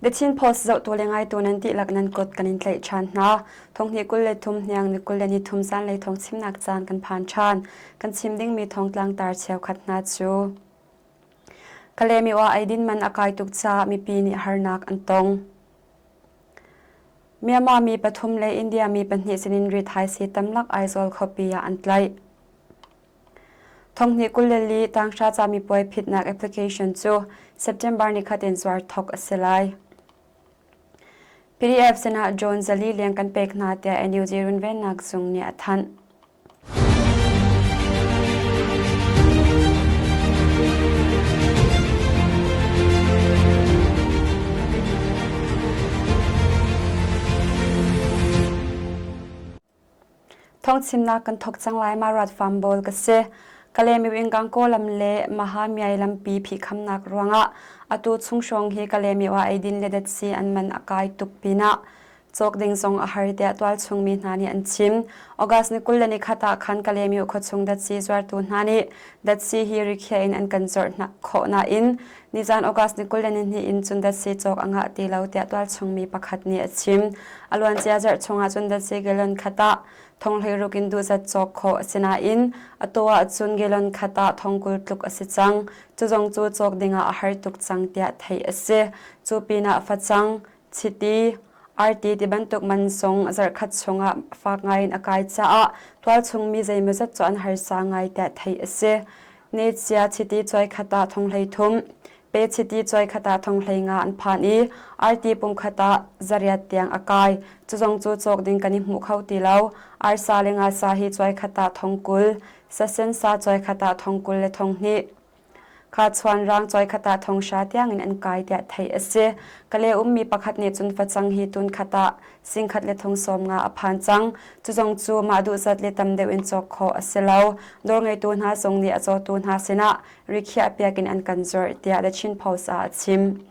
The Chin Post zohtu le ngaitu nan dihlak nan kut kan in tlaih ṭhan hna. Thonghnih 23 hniang ni 23 zanlei thawng chimnak caan kan phan ṭhan. Kan chim dingmi thawngtlang tar cheukhat hna cu Kalaymyo ah eidin man a kai tuk caah mipi nih harnak an tong. Myanmar mi pathum le India mi pahnih sinin rithaisii tamlak Aizawl khuapi ah an tlaih. Thonghnih 24 tanghra camipuai phitnak application cu September nikhat in zuar thawk a si lai. PDF sinah John Zali leng kan pek hna tiah NUG runvennak zung nih a thanh. Thawngchimnak kan thawk cang lai ma rat farm bawl ka si. Kalay Myo lam le Mahamiai lampi phihkhamnak ruangah atu chung hrawng hi Kalay ah eidin le datsi an man a kai tuk pinah cawk ding zong a har tiah tualchung mi hna nih an chim. August ni 21 ah khan Kalay khuachung datsi zuartu hna nih datsi hi rikhiah in an kan zorh khawh nain nizan August ni 22 in cun datsi cawk a ngah ti lo tiah tualchung mi pakhat nih a chim. A luancia zarh chungah cun datsi gallon khat ah thong hleiruk in duhzat cawk khawh a si nain atu ah cun gallon khat ah thong 20 tluk a si cang. Cu zong cu cawk dingah a har tuk cang tiah theih a si. Cu pinah facang, chiti, arti ti bantuk man zong zarhkhat chungah fak ngaiin a kai caah tualchung mi zeimawzat cu an harsa ngai tiah theih a si. Necia chiti cuai khat ah thong 13, pe chiti cuai khat ah thong 15 an phan i arti pum khat ah zariat tiang a kai. Cu zong cu cawk ding kan i hmu kho ti lo. Arsa le ngasa hi cuai khat ah thong 20, sasen sa cuai khat ah thong 20 le thong hnih. Kha chuanrang cawi khat ah thong hra tiangin an kai tiah theih a si. Kale ummi pakhat nih cun facang hi tun khat ah singkhat le thong 50 a phan cang. Cu zong cu mah duhzat le tam deuh in cawk khawh a si lo. Dawr ngeitu hna zong nih a cawtu hna sinah rikhiah piak in an kan zuarh tiah The Chin Post ah a chim.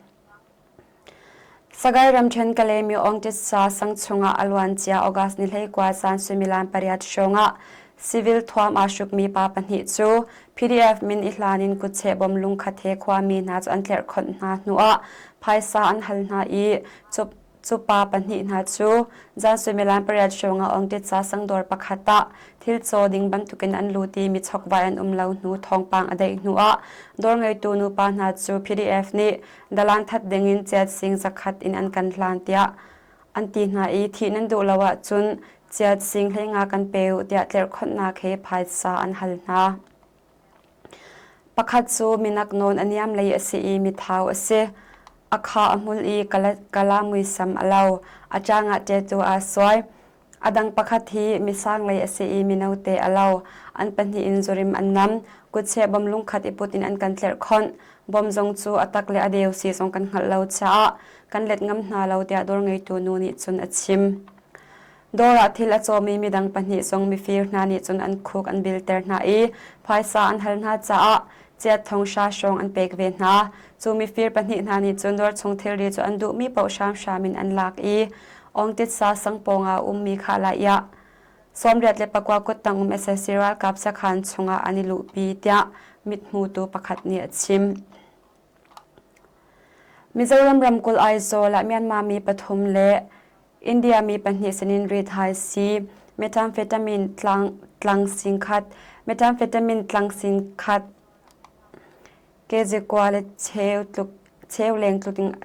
Sagaing ramṭhen Kalaymyo Aungtitsa sang chungah a luancia August ni 19 zan suimilam pariat hrawngah civil thuam aa hrukmi pa pahnih cu PDF min i hlan in kutcheh bom lungkhat he khuami hna cu an tlerhkhonh hna hnuah phaisa an hal hna i cu pa pahnih hna cu zan suimilam pariat hrawngah Aungtitsa sangdawr pakhat ah thil caw ding bantukin an lut i mi chokvai an um lo hnu thawngpang a daih hnuah dawr ngeitu nupa hna cu PDF nih dalan that dingin chiat sing zakhat in an kan hlan tiah an ti hna i thih nan duh lo ahcun chiat sing 15 kan pe u tiah tlerhkhonhnak he phaisa an hal hna. Pakhat cu minak nawn a niam lei a si i mithau a si. A kha a hmul i kala muisam a lo. A ṭang ah tattoo aa suai. A dang pakhat hi misang lei a si i mino te a lo. An pahnih in zurim an nam. Kutcheh bom lungkhat i put in an kan tlerhkhonh. Bom zong cu a tak le a deu si zong kan hngalh lo caah kan let ngam hna lo tiah dawr ngeitu nu nih cun a chim. Dawr ah thil a cawmi midang pahnih zong mifir hna nih cun an khuk an bilter hna i phaisa an hal hna caah chiat thong hra hrawng an pek ve hna. Cu mifir pahnih hna nih cun dawr chung thilri cu an duhmi paoh hramhram in an lak i Awngtitsa sang pawngah a ummi kha laiah 89 kuttang um sac ralkap sakhan chungah an i luhpi tiah mithmutu pakhat nih a chim. Mizoram ramkulh Aizawl ah Myanmar mi pathum le India mi pahnih sinin rithaisi methamphetamine tlang, tlang singkhat, methamphetamine tlang singkhat Kezikua le cheu tluk cheu leng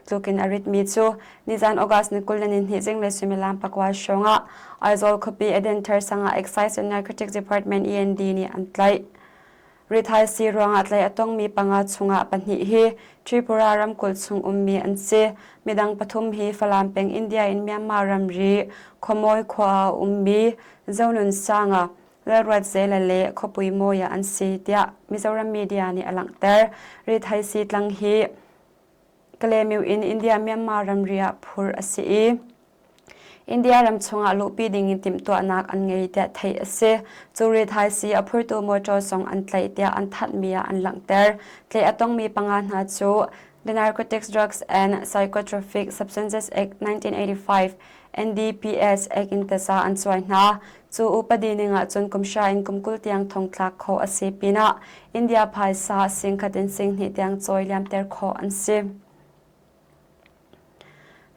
tlukin a ritmi cu nizan August ni 22 zinglei suimilam pakua hrawngah Aizawl khuapi Edenthar sangah Excise and Narcotics Department END nih an tlaih. Rithaisii ruangah tlaih a tongmi panga chungah pahnih hi Tripura ramkulh chung ummi an si. Midang pathum hi Falam peng India in Myanmar ramri Khuamawi khua ah a ummi Zonun Sanga, Lalruatzela le Khuapui Mawi ah an si tiah Mizoram media nih a langhter. Rithaisii tlang hi Kalaymyo in India-Myanmar ramri ah phur a si i India ram chungah luhpi dingin timhtuahnak an ngei tiah theih a si. Cu rithaisii a phurtu motor zong an tlaih tiah an thanhmi ah an langhter. Tlaih a tongmi panga hna cu The Narcotics Drugs and Psychotropic Substances Act 1985 NDPS Act in taza an cuai hna. Cu upadi ning ahcun kum hra in kum 20 tiang thongthlak khawh a si pinah India phaisa singkhat in singhnih tiang cawi liamter khawh an si.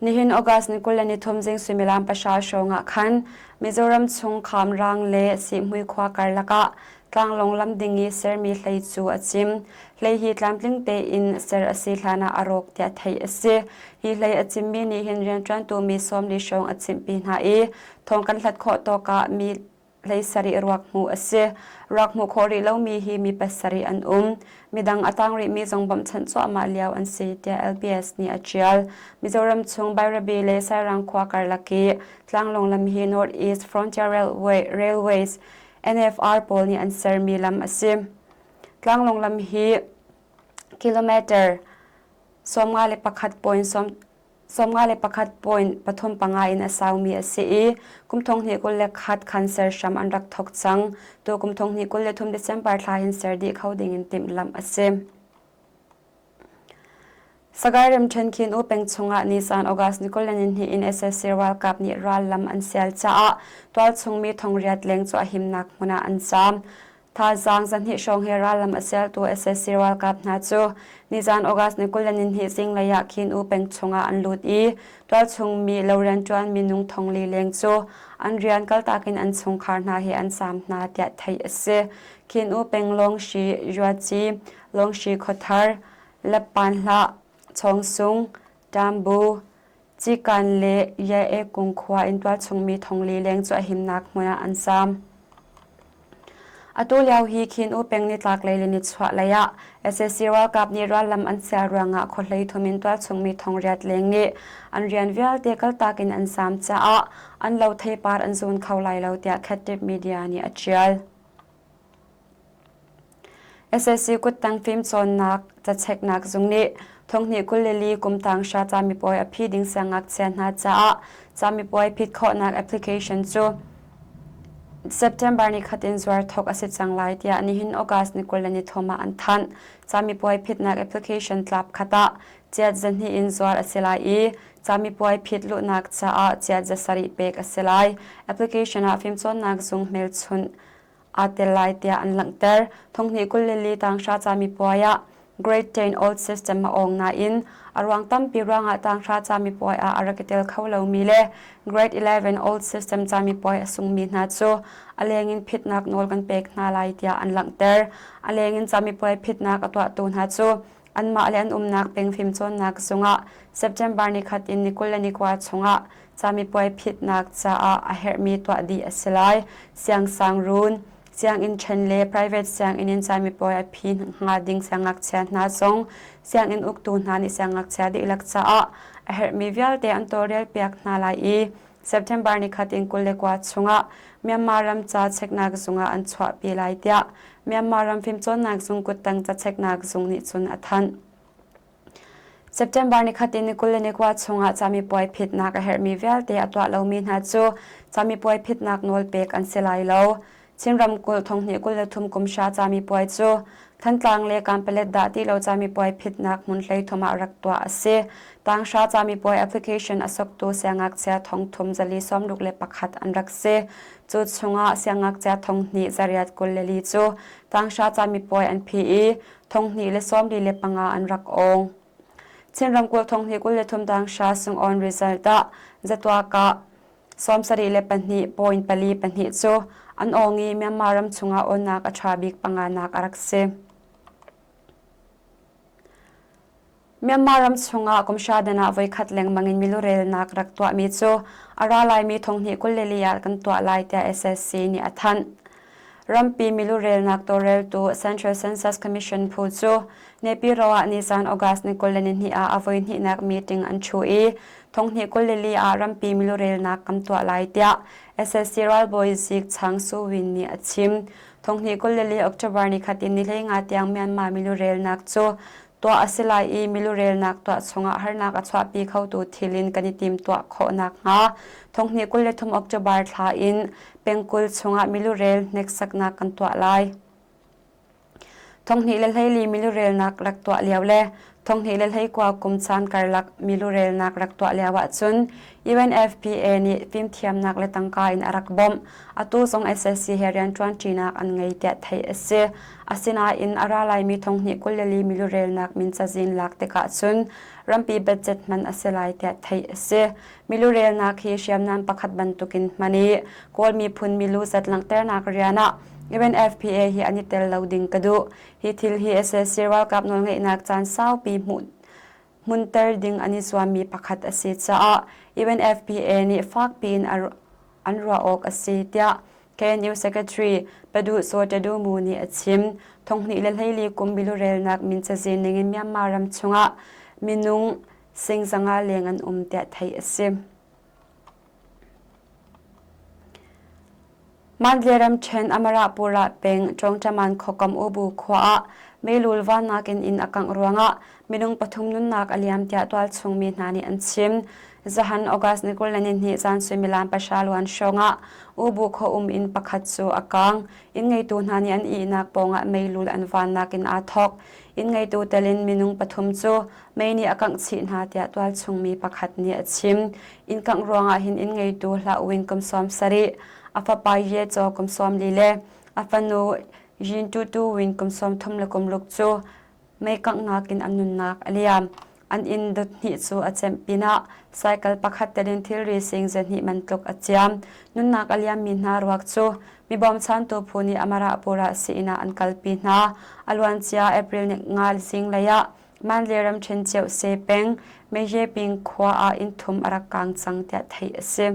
Nihin August ni 23 zing suimilam pahra hrawng ah khan Mizoram chung Khamrang le Sihhmui khua karlak ah tlanglawng lam ding i sermi hlei cu a cim. Hlei hi tlamtling tein ser a si hlan ah a rawk tiah theih a si. Hi hlei a cimmi nih hin rianṭuantu mi 40 hrawng a chimhpi hna i thawng kan hlat khawh tawk ah mi hlei sarih ruak hmuh a si. Ruak hmuh khawh rih lomi hi mi pasarih an um. Midang a tang rihmi zong bawmhchanh cuahmah lio an si tiah LBS nih a ṭial. Mizoram chung Bairabi le Sairang khua karlak i tlanglawng lam hi North East Frontier Railway, Railways NFR pawl nih an sermi lam a si. Tlanglawng lam hi kilometer 51.1 51.35 in a saumi a si i kum 2021 khan ser hram an rak thawk cang. Tu kum 2023 December thla hin ser dih kho ding in timhlamh a si. Sagaing ramṭhen Khin U peng chungah nisan August ni 22 in SSC ralkap nih ral lam an sial caah tualchung mi thongriat leng cu a himnak hmun ah an caam. Thazaang zahnih hrawng he rallam a sialtu SSC ralkap hna cu nizan August ni 22 zinglei ah Khin U peng chungah an lut i tualchung mi lo rianṭuan minung thongli leng cu an rian kaltak in an chungkhar hna he an saam hna tiah theih a si. Khin U peng Lawngshi Yuaci, Lawngshi Khuathar, Leppanhlah, Chawngsung, Tambu, Cikan le Ye Kung khua in tualchungmi thongli leng cu a himnak hmun ah an saam. Atu lio hi Khin U peng nitlaklei le nichuahlei ah sac ralkap nih rallam an sial ruangah khuahlei thum in tualchungmi thongriat leng nih an rian vialte kaltak in an saam caah an lo theipar an zun kho lai lo tiah Khattip Media nih a ṭial. SSC kuttang fimcawnnak cacheknak zung nih thonghnih 24 kum tanghra camipuai a phi ding siangngakchia hna caah camipuai phit khawhnak application cu September ni khat in zuar thawk a si cang lai tiah nihin August ni 23 ah an thanh. Camipuai phitnak application tlap khat ah chiat zahnih in zuar a si lai i camipuai phit luhnak caah chiat za sarih pek a si lai. Application ah fimcawnnak zung hmelchunh aa tel lai tiah an langhter. Thonghnih 24 tanghra camipuai ah Grade 10 Old System a awng nain a ruang tampi ruangah tanghra camipuai ah a rak i tel kho lomi le Grade 11 Old System camipuai a sungmi hna cu a leng in phitnak nawl kan pek hna lai tiah an langhter. A leng in camipuai phitnak a tuahtu hna cu anmah le an umnak peng fimcawnnak zungah September ni khat in ni 29 chungah camipuai phitnak caah a herhmi tuah dih a si lai. Siangsangruun, sianginn ṭhen le private sianginn in camipuai a phi hnga ding siangngakchia hna zong sianginn uktu hna nih siangngakchia dihlak caah a herhmi vialte an tawlrelpiak hna lai i September ni khat in 29 chungah Myanmar ram ca cheknak zung ah an chuahpi lai tiah Myanmar ram fimcawnnak zung kuttang ca cheknak zung nih cun a thanh. September ni khat in ni 29 chungah camipuai phitnak a herhmi vialte a tuah lomi hna cu camipuai phitnak nawl pek an si lai lo. Chin ramkulh thonghnih 23 kum hra camipuai cu Thantlang le Kanpalet dah ti lo camipuai phitnak hmun 13 ah rak tuah a si. Tanghra camipuai application a soktu siangngakchia thongthum zali 61 an rak si. Cu chungah siangngakchia thonghnih zariat 24 cu tanghra camipuai an phi i thonghnih le 45 an rak awng. Chin ramkulh thonghnih 23 tanghra sungawn result ah zatuak ah 72.42 cu an awng i Myanmar ram chungah awnnak a ṭha bik panganak a rak si. Myanmar ram chungah kum hra dan ah voikhat lengmang in milurelnak rak tuahmi cu a ra laimi thonghnih 24 ah kan tuah lai tiah SSC nih a thanh. Rampi milurelnak tawlreltu Central Census Commission phu cu Naypyidaw ah nizan August ni 22 ah a voihnihnak meeting an ṭhu i thonghnih 24 ah rampi milurelnak kan tuah lai tiah SSC ralbawi zik Chang Su Win nih a chim. Thonghnih 24 October ni khat in ni 15 tiang Myanmar milurelnak cu tuah a si lai i milurelnak tuah chungah harnak a chuahpi khotu thil in kan i timtuah khawh nakhnga thonghnih 23 October thla in pengkulh chungah milurel hneksaknak kan tuah lai. Thonghnih le 14 milurelnak rak tuah lio le thonghnih le 19 kum caan karlak milurelnak rak tuah lio ahcun UNFPA nih fimthiamnak le tangka in a rak bawmh. Atu zong SSC he rianṭuanṭinak an ngei tiah theih a si. Asinain a ra laimi thonghnih 24 milurelnak min cazin lak tikah cun rampi budget hman a si lai tiah theih a si. Milurelnak hi hriamnam pakhat bantukin hman i Kawl miphun milu zat langhternak rian ah UNFPA hi an i tel lo ding ka duh. Hi thil hi sac ralkap nawlngeihnak caan saupi hmuh hmunter ding an i zuammi pakhat a si caah UNFPA nih fakpi in an ruah awk a si tiah KNU Secretary Padu Saw Tadu Mu nih a chim. Thonghnih le 14 kum milurelnak min cazin ningin Myanmar ram chungah minung sing 500 leng an um tiah theih a si. Mandalay ramṭhen Amarapura peng Ṭawngṭaman khuakam Ubu khua ah meilul vannak in inn a kangh ruangah minung pathum nunnak a liam tiah tualchung mi hna nih an chim. Zahan August ni 22 zan suimilam pahra luan hrawngah Ubu khua um inn pakhat cu a kang. Inn ngeitu hna nih an ihnak pawngah meilul an vannak in aa thawk. Inn ngeitu tel in minung pathum cu mei nih a kangh chih hna tiah tualchung mi pakhat nih a chim. Inn kangh ruangah hin inn ngeitu Hlah Win kum 70, a fapa Ye Caw kum 40 le a fanu Yin Tu Tu Win kum 30 le kum ruk cu mei kanghnak in an nunnak a liam. An inn dot hnih cu a cemh pinah cycle pakhat telin thilri sing zahnih man tluk a ciam. Nunnak a liammi hna ruak cu mi bawmchantu phu nih Amarapura sii-inn ah an kalpi hna. A luancia April ni nga zinglei ah Mandalay ramṭhen Ceuhse peng Mejeping khua ah inn thum a rak kaang cang tiah theih a si.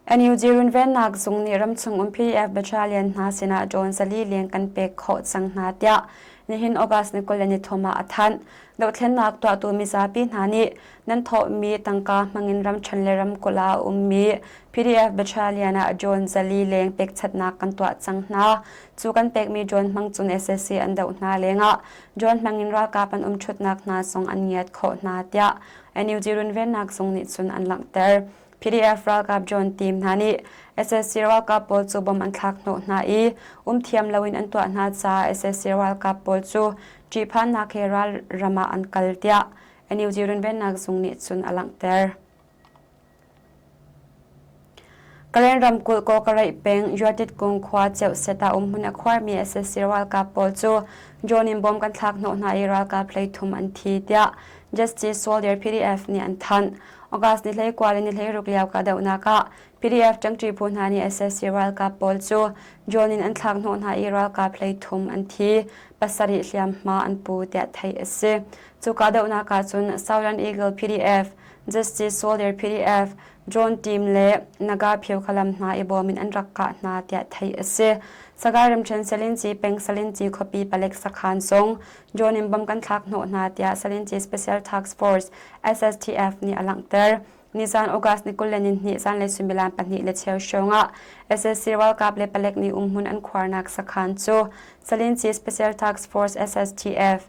NUG runvennak zung nih ramchung um PDF battalion hna sinah drone 400 leng kan pek khawh cang hna tiah nihin August ni 23 ah a thanh. Dohthlennak tuahtu mizapi hna nih nan thawhmi tangka hmangin ramṭhen le ramkulh ah a ummi PDF battalion ah drone 400 leng pekchatnak kan tuah cang hna. Cu kan pekmi drone hmang cun sac an doh hna lengah drone hmangin ralkap an umṭhutnak hna zong an ngiat khawh hna tiah NUG runvennak zung nih cun an langhter. PDF ralkap drone team hna nih sac ralkap pawl cu bom an thlak hnawh hna i um thiam loin an tuah hna caah sac ralkap pawl cu ṭihphannak he ral ram ah an kal tiah NUG runvennak zung nih cun a langhter. Karen ramkulh Kawkaraih peng Yuatit kung khua Ceuhset ah umhmun a khuarmi sac ralkap pawl cu drone in bom kan thlak hnawh hna i ralkap 13 an thi tiah Justice Soldier PDF nih an thanh. August ni 19 le ni 16 lio kahdohnak ah PDF ṭangṭi phu hna nih sac ralkap pawl cu drone in an thlak hnawh hna i ralkap 13 an thi, pasarih hliamhma an pu tiah theih a si. Cu kahdohnak ah cun Southern Eagle PDF, Justice Soldier PDF, Drone team le Naga Phyo-khalam hna i bawm in an rak kah hna tiah theih a si. Sagaing ramṭhen Salinci peng Salinci khuapi palek sakhan zong drone in bom kan thlak hnawh hna tiah Salinci Special Task Force SSTF nih a langhter. Nizan August ni 22 zanlei suimilam pahnih le cheu hrawng ah SSC ralkap le palek nih umhmun an khuarnak sakhan cu Salinci Special Task Force SSTF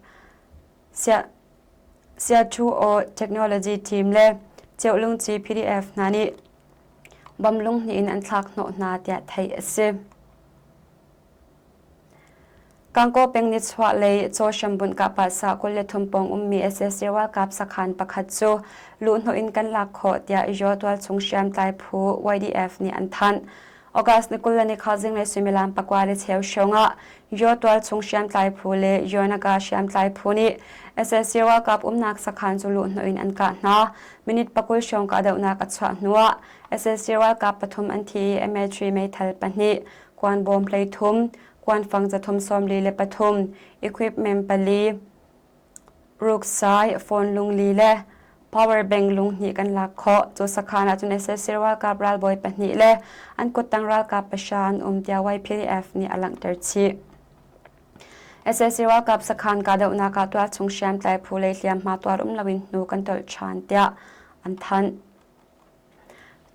Siaṭhu-aw Technology Team le Ceuhlungci PDF hna nih bom lunghnih in an thlak hnawh hna tiah theih a si. Gangaw peng nichuahlei Caw hrambunh kahpahsah 23 pawng ummi sac ralkap sakhan pakhat cu luhhnawh in kan lak khawh tiah Yaw tualchung hriamtlai phu YDF nih an thanh. August ni 20 le nikha zinglei suimilam pakua le cheu hrawng ah Yaw tualchung hriamtlai phu le Yawnaga hriamtlai phu nih sac ralkap umnak sakhan cu luhhnawh in an kah hna. Minute pakul hrawng kahdohnak a chuah hnuah sac ralkap pathum an thi i MA3 meithal pahnih, kuanbawm 13, kuanfang 343, equipment pali, Ruksai, phone lungli le power bank lung hnih kan lak khawh. Cu sakhan ah cun sac ralkap ralbawi pahnih le an kuttang ralkap pahra an um tiah YPDF nih a langhter chih. Sac ralkap sakhan kahdohnak ah tualchung hriamtlai phu lei hliamhma tuar um loin hnu kan tolh ṭhan tiah an thanh.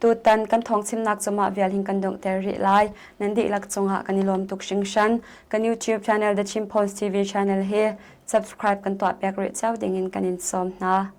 Tutan kan thawngchimnak cu mah vial hin kan donghter rih lai. Nan dihlak cungah kan i lawm tuk hringhran. Kan YouTube channel The Chin Post TV channel hi subscribe kan tuahpiak rih cio dingin kan in sawm hna.